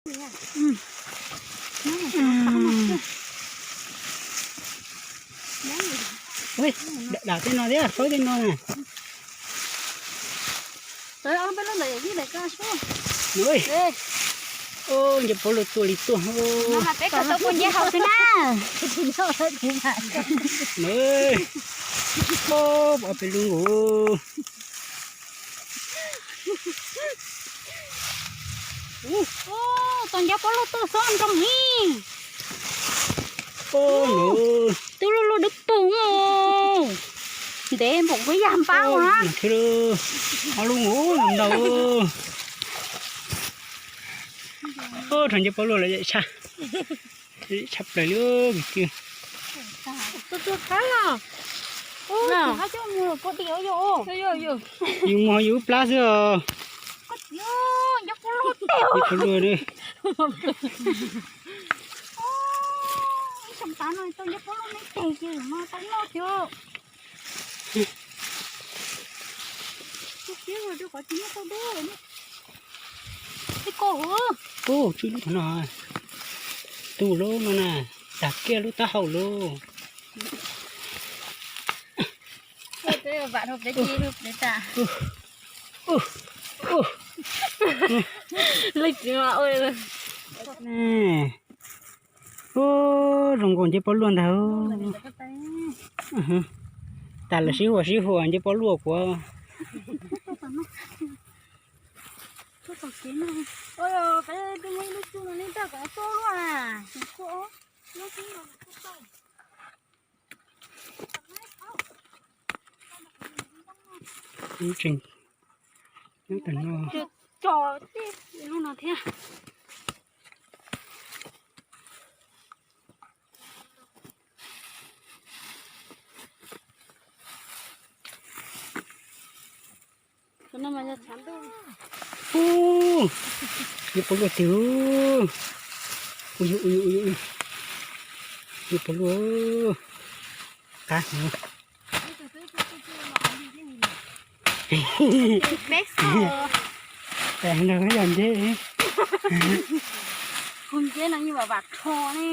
Ui, dam tej no thiab, faib tej no na. Nce pov luaj tuaj li tuaj. Peb kom tau poj nceb haus xwb na. Ob peb lub nkaus. Tau nceb pov luaj tuaj xob nroo li. Twb luaj luaj dawb paug. Ntev npaum nkaus yam npab na. Ob lub nkaus ntau. Rho nceb pov luaj lawm tshaj, tshaj plaws li kwv tij. Yus muag yus lub plab xwb os. Nceb pov luaj. Ub, tswj lub thaum no, tu lub no na, tag kiag lub taub hau lawm. Ub, zoo nkaus nceb pov luaj ntag. Tas lawm sib huam sib huam nceb pov luaj kuv. Tseem nyob tag no. Lub no thiab. Ub, nceb pov luaj tiag. Ub, ub, ub, ub, nceb pov luaj. Qab heev. Peb xav, no yog nceb. Hu nceb no yeej vam vam rho ne.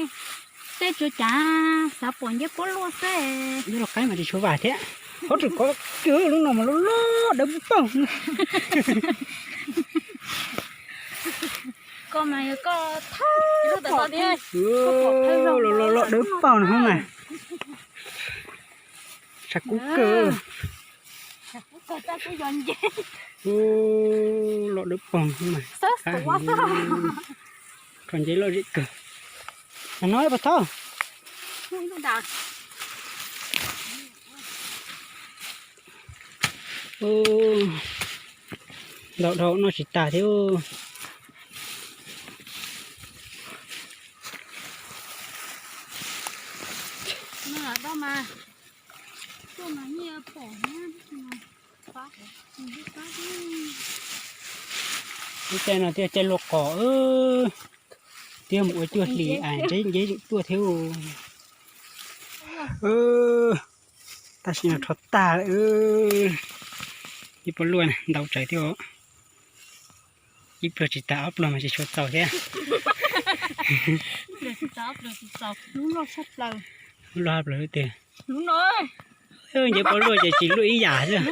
Tej tsuas cav xav pom nceb pov luaj xwb. Nceb los qaib mas tsis tshua vam thiab. Ob tug ko kiag lub no mas loj loj dawb paug. Koj mas yog koj thawj pom thiab. Loj loj dawb paug no mas. Tshav kub kawg. Ub, loj dawb paug no mas. Rho nceb loj zem kawg. No ib pog thab. Ntau dhau noj tsis tas thiab. Lub caij no thiaj caij luaj qos, twb mus ua cuaj hlis es nceb yeej tuaj thiab. Tam sim no rho tag lawm. Ib pob luaj ntau tsawv thiab. Ib pluag tsis tas ob pluag mas tsis tshua txaus thiab. Lub loj hab plaws tiag. Nceb pob luaj ces tsis luaj ib yam xwb.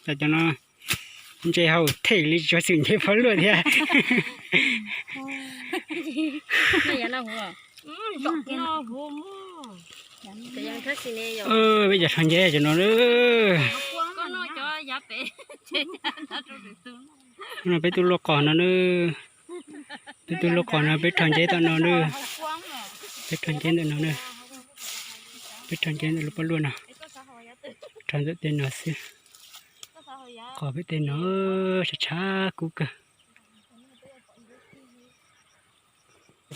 Cov no ntse hau them li tsis tshua xwm nceb pob luaj thiab. Peb cov rho nceb cov no. No peb tuaj luaj qos no na. Peb tuaj luaj qos no peb rho nceb tom no na. Peb rho nceb ntawm no na. Peb rho nceb ntawm lub pob luaj no. Rho ntawm tej no xwb. Qos peb tej no tshav tshav kub kawg.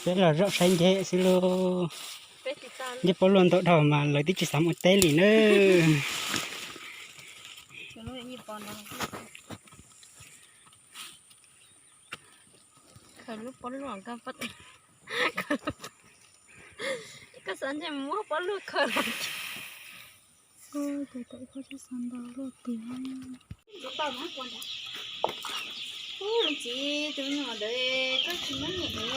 Peb los zaum saib nceb xwb lauj. Nceb pob luaj ntau dhau mas lawv twb tsis xav mus teb li na. Khaws lub pob luaj, koj xav ntshe muab pob luaj khaws los. Tus tau ib pob tib xav ntau luaj tiag. Txiv, tus me nyuam ntawd twb tsis muaj niam ne.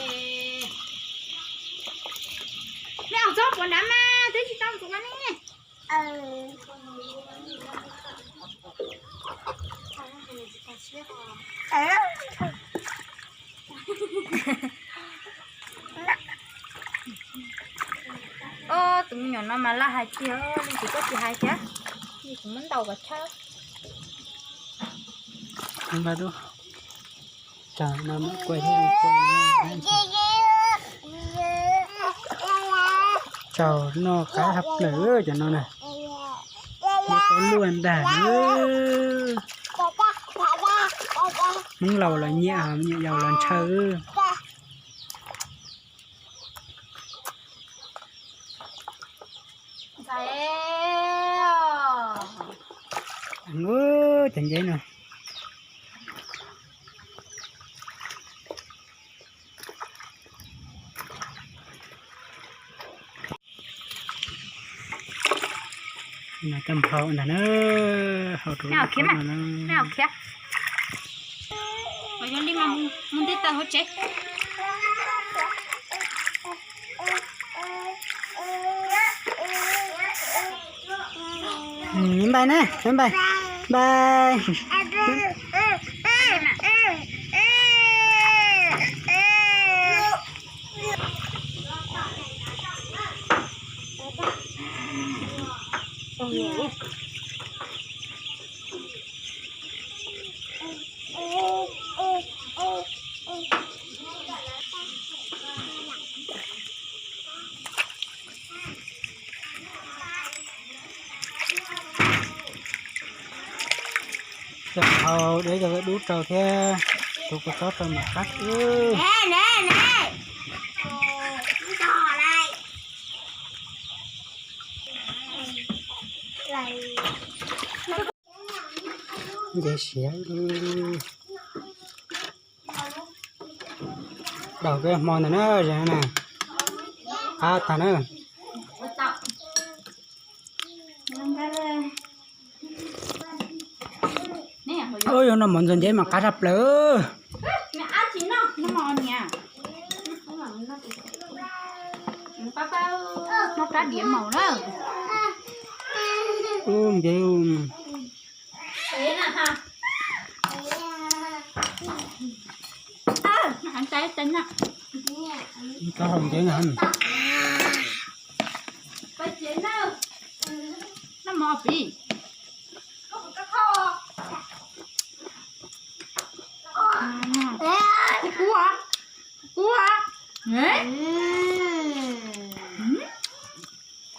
Nej ua txob puas nrad mas twb tsis tau ntxuav ne. Tus me nyuam no mas laj hais tiag li, kuv twb tsis hais thiab, kuv muab ntaus kom tshawb. Tsaug no qab hab plaws cov no na. Nyiam pab luaj ntag. Hmoob laus los nyiam, me nyuam yaus los ntshaw. Cov nceb no. Coj nphau ntag na, hau rau. Mus nte taws hauv tsev. Npais na, npais, npais. Coj hau deb coj dub rau thiab, tus kua txob rau mam qab. Nce siav. Daug peb hmo ntawm na, qab tag na. Ub, yog no mov ntxuag nceb mas qab tshaj plaws. Ub, nceb. Tau hau nceb na. Noj mov pib. Kub kub, kub kub.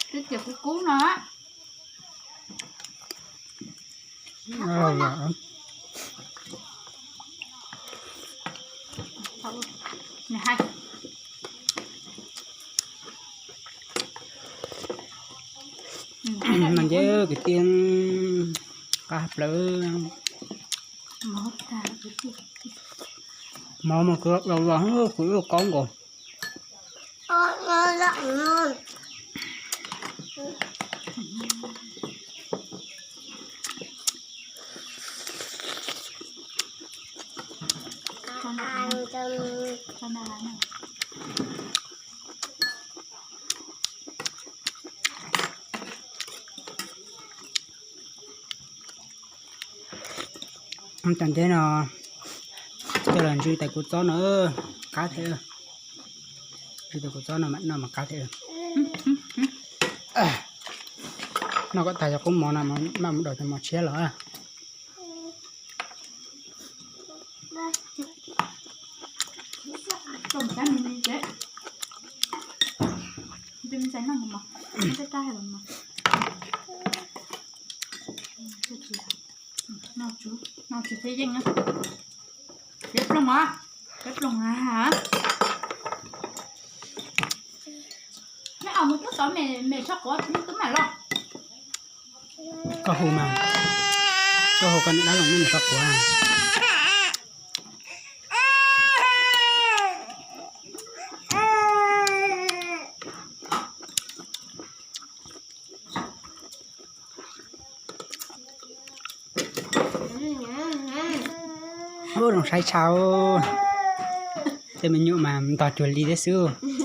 Twb tias kub kub no. Mas nce kwv tij, qab plaws. Mov mas kuv los los kuv ib lub kaub nkaus. Cov nceb no coj los ntsw tais kua txob no qab thiab. Ntsw tais kua txob no mam noj mas qab thiab. Noj kom tag cov kub mov no mam mus daus cov mov tshiab los. Peb ploog a, peb ploog a. Neb os, mus pub tod me me tshaj quav, tub mam loj. Koj hu mas, koj hu koj niam dab laug me me tshaj quav. Ub, zoo Saib tshaj, tej me nyuam mas ntog cuag li thiab xwb.